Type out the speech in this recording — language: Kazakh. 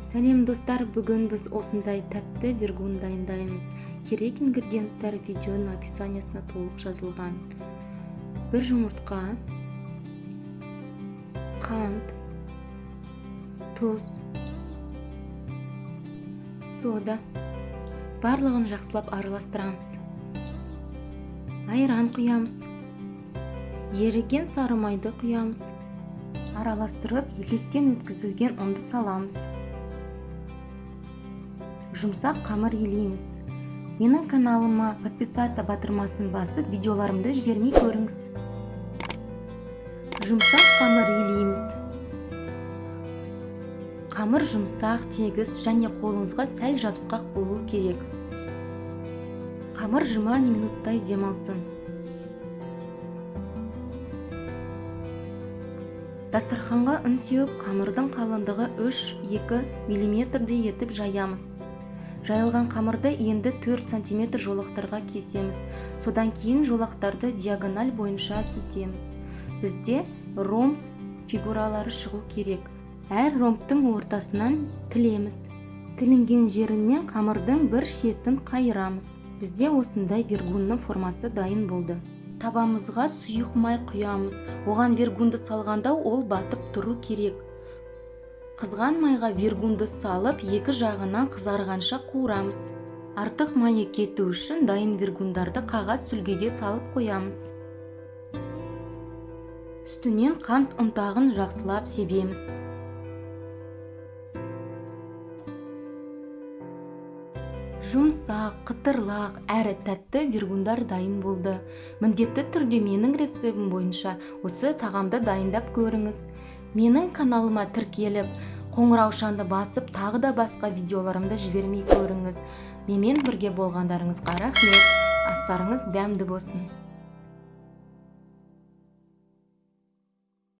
Сәлем, достар! Бүгін біз осындай тәтті вергун дайындаймыз. Керек ингредиенттер видеоның описаниясына толық жазылған. Бір жұмыртқа, қант, тұз, сода. Барлығын жақсылап араластырамыз. Айран құямыз. Еріген сары майды құямыз. Араластырып, електен өткізілген ұнды саламыз. Жұмсақ қамыр елейміз. Менің каналыма подписаться батырмасын басып, видеоларымды жібермей көріңіз. Жұмсақ қамыр елейміз. Қамыр жұмсақ, тегіс және қолыңызға сәл жабысқақ болу керек. Қамыр 20 минуттай демалсын. Дастарханға ұн сеуіп, қамырдың қалыңдығы 3-2 миллиметрдей етіп жаямыз. Жайылған қамырды енді 4 сантиметр жолақтарға кесеміз. Содан кейін жолақтарды диагональ бойынша кесеміз. Бізде ромб фигуралары шығу керек. Әр ромбтың ортасынан тілеміз. Тілінген жерінен қамырдың бір шетін қайырамыз. Бізде осындай вергунның формасы дайын болды. Табамызға сұйық май құямыз. Оған вергунды салғанда ол батып тұру керек. Қызған майға вергунды салып, екі жағынан қызарғанша қуырамыз. Артық майы кету үшін дайын вергундарды қағаз сүлгіге салып қоямыз. Үстінен қант ұнтағын жақсылап себеміз. Жұмсақ, қытырлақ, әрі тәтті вергундар дайын болды. Міндетті түрде менің рецептім бойынша осы тағамды дайындап көріңіз. Менің каналыма тіркеліп, қоңыраушаны басып, тағы да басқа видеоларымды жібермей көріңіз. Менімен бірге болғандарыңызға рахмет. Астарыңыз дәмді болсын.